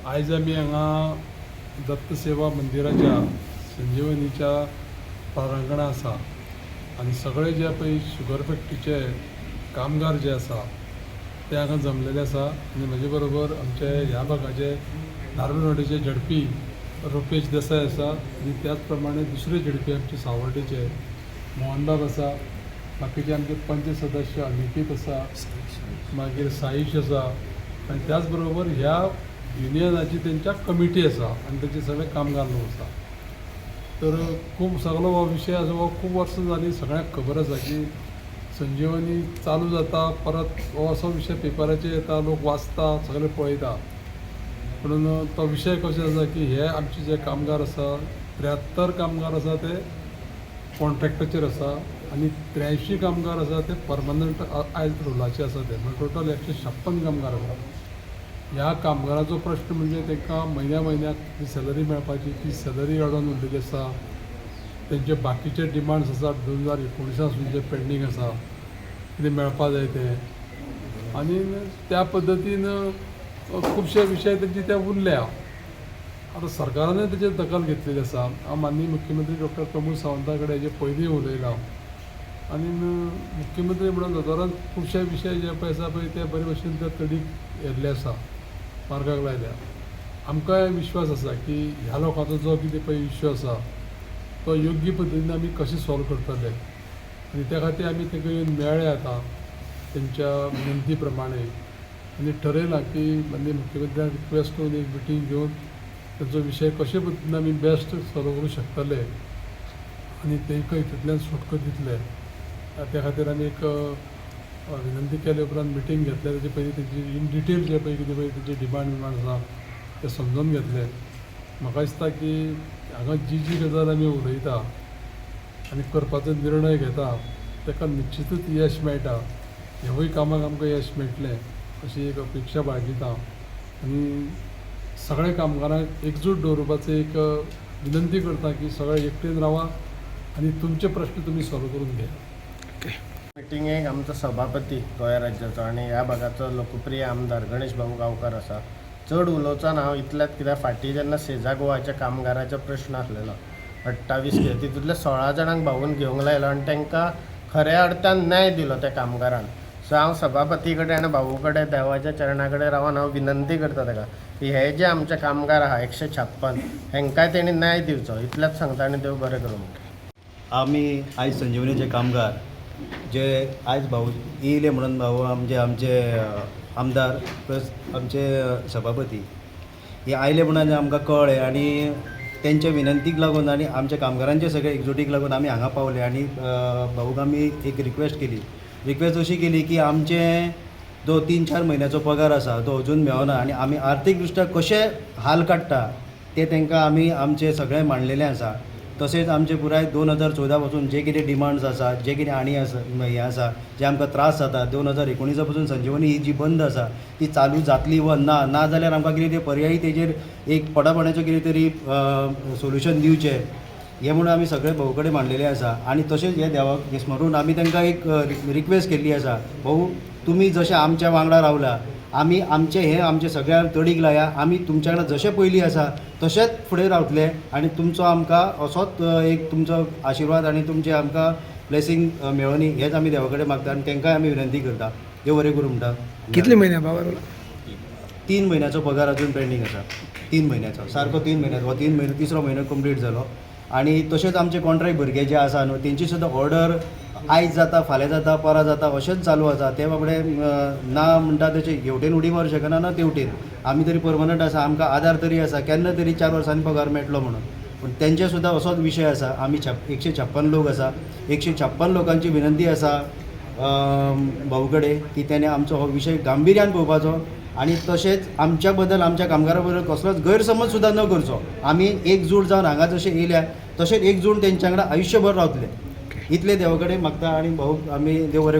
आयज आमी हांगा दत्त सेवा मंदिराच्या संजीवनीच्या प्रांगणा आसा आनी सगळे जे पळय शुगर फॅक्टरीचे कामगार जे आसा ते हांगा जमलेले आसा. आनी म्हजे बरोबर आमचे ह्या भागाचे नार्वेवाडीचे झेडपी रुपेश देसाय आसा आनी त्याच प्रमाणे दुसरे झेडपी आमचे सावर्डेचे मोहनबाब आसा, बाकीचे आमचे पंच सदस्य अनिकेत आसा, मागीर साईश आसा आनी त्याच बरोबर ह्या युनियनाची तेंच्या कमिटी आसा आनी तेंचे सगळे कामगार लोक आसा. तर खूब सगलो हो विशय आसा, हो खूब वर्सां जालीं सगळ्यांक खबर आसा की संजीवनी चालू जाता, परत हो असो विशय पेपराचेर येता, लोक वाचता, सगळे पळयता. पुणून तो विशय कसो आसा की हे आमचे जे कामगार आसा, 73 कामगार आसा ते कॉन्ट्रॅक्टाचेर आसा आनी 83 कामगार आसा ते परमनंट आयज रोलाचे आसा ते, म्हणजे टोटल 156 कामगार आसा. ह्या कामगाराचो प्रश्न म्हणजे तांकां म्हयन्या म्हयन्याक जी सॅलरी मेळपाची ती सॅलरी अडोवन उरलेली आसा. तेंचे बाकीचे डिमांड्स आसात 2019 सून जे पेंडींग आसा, कितें मेळपा जाय ते, आनी त्या पद्दतीन खुबशे विशय तेंचे ते उरल्या. आतां सरकारानूय तेजेर दखल घेतलेली आसा. हांव माननीय मुख्यमंत्री डॉक्टर प्रमोद सावंता कडेन हेजे पयलीं उलयलां आनी मुख्यमंत्री म्हणून दोतोरान खुबशे विशय जे पळय आसा पळय ते बरे भशेन ते तडीक व्हेल्ले आसा, मार्गाक लायल्या. आमकांय विश्वास आसा की ह्या लोकांचो जो कितें पळय इश्यू आसा तो योग्य पद्दतीन आमी कशें सॉल्व करतले आनी त्या खातीर आमी तांकां येवन मेळ्ळे आतां तेंच्या विनंती प्रमाणे आनी ठरयलां की माननीय मुख्यमंत्र्यांक रिक्वेस्ट करून एक मिटींग घेवन तेंचो विशय कशे पद्दतीन आमी बेस्ट सॉल्व करूं शकतले आनी तांकां हितूंतल्यान सुटका दितले. त्या खातीर आमी एक विनंती केले उपरांत मिटींग घेतले. तेजे पयलीं तेंची इन डिटेल जे पळय कितें पळय तेंचे डिमांड विमांड आसा ते समजून घेतले. म्हाका दिसता की हांगा जी जी गजाल आमी उलयता आनी करपाचो निर्णय घेता ताका निश्चितूच यश मेळटा. हेवूय कामाक आमकां यश मेळटलें अशी एक अपेक्षा बाळगिता आनी सगळ्या कामगारांक एकजूट दवरुपाचो एक विनंती करता की सगळे एकटेन रावा आनी तुमचे प्रश्न तुमी सॉल्व करून घेया. मिटिंगेक आमचो सभापती गोंय राज्याचो आनी ह्या भागाचो लोकप्रिय आमदार गणेश भाऊ गांवकार आसा. चड उलोवचो ना हांव इतल्याच, कित्याक फाटीं जेन्ना सेजा गोवाच्या कामगाराचो प्रश्न आसलेलो 28 कितें, तितूंतले 16 जाणांक भाऊन घेवंक लायलो आनी तांकां खऱ्या अर्थान न्याय दिलो त्या कामगारान. सो हांव सभापती कडेन आनी भाऊ कडेन, देवाच्या चरणा कडेन रावन हांव विनंती करता ताका की हे जे आमचे कामगार आहा 156, हेंकांय तेणी न्याय दिवचो. इतलेंच सांगता आनी देव बरें करूं म्हणटा. आमी आयज संजीवनीचे कामगार जे आयज भाऊ येयले म्हणून भाऊ आमचे आमचे आमदार प्लस आमचे सभापती हे आयले म्हणून आमकां कळ्ळें आनी तेंच्या विनंतीक लागून आनी आमच्या कामगारांचे सगळे एकजुटीक लागून आमी हांगा पावले. आनी भाऊक आमी एक रिक्वेस्ट केली. रिक्वेस्ट अशी केली की आमचे जो 3-4 म्हयन्याचो पगार आसा तो अजून मेळना आनी आमी आर्थीक दृश्ट्या कशे हाल काडटा ते तांकां आमी आमचे सगळें मांडलेलें आसा. तशेंच आमचे पुराय 2014 पासून जे कितें डिमांड्स आसा, जे कितें आणी आसा, हें आसा जे आमकां त्रास जाता, 2019 पासून संजीवनी ही जी बंद आसा ती चालू जातली व ना, ना जाल्यार आमकां कितें तें पर्यायी तेजेर एक पोटापाण्याचो कितें तरी सोल्युशन दिवचें हें म्हणून आमी सगळे भाऊ कडेन मांडलेलें आसा. आनी तशेंच हे देवाक स्मरून आमी तांकां एक रिक्वेस्ट केल्ली आसा, भाऊ तुमी जशें आमच्या वांगडा रावला, आमी आमचे हे आमचे सगळ्या तडीक लाया. आमी तुमच्या वांगडा जशें पयलीं आसा तशेंच फुडें रावतले आनी तुमचो आमकां असोच एक तुमचो आशिर्वाद आनी तुमचें आमकां ब्लेसींग मेळोनी हेच आमी देवा कडेन मागता आनी तांकांय आमी विनंती करता. देव बरें करूं म्हणटा. कितले म्हयने पगार? 3 म्हयन्याचो पगार अजून पेंडींग आसा. 3 म्हयन्याचो, सारको 3 म्हयन्याचो. हो 3 म्हयनो, तिसरो म्हयनो कंप्लीट जालो. आनी तशेंच आमचे कॉन्ट्रॅक्ट भुरगे जे आसा न्हू, तेंची सुद्दां ऑर्डर आयज जाता, फाल्यां जाता, परां जाता अशेंच चालू आसा. ते बाबडे ना म्हणटा तशें हेवटेन उडी मारूं शकना ना तेवटेन. आमी तरी परमनंट आसा, आमकां आदार तरी आसा, केन्ना तरी 4 वर्सांनी पगार मेळटलो म्हणून. पूण तेंचे सुद्दां असोच विशय आसा. आमी 156 लोक आसा. 156 लोकांची विनंती आसा भाऊ कडेन की तेणे आमचो हो विशय गांभिर्यान पळोवपाचो आनी तशेंच आमच्या बद्दल, आमच्या कामगारा बद्दल कसलोच गैरसमज सुद्दां न करचो. आमी एकजूट जावन हांगा जशें येयल्या तशेंच एकजूट तेंच्या वांगडा आयुश्यभर रावतले, इतले देवा कडेन मागता आनी भाऊ आमी देव बरें.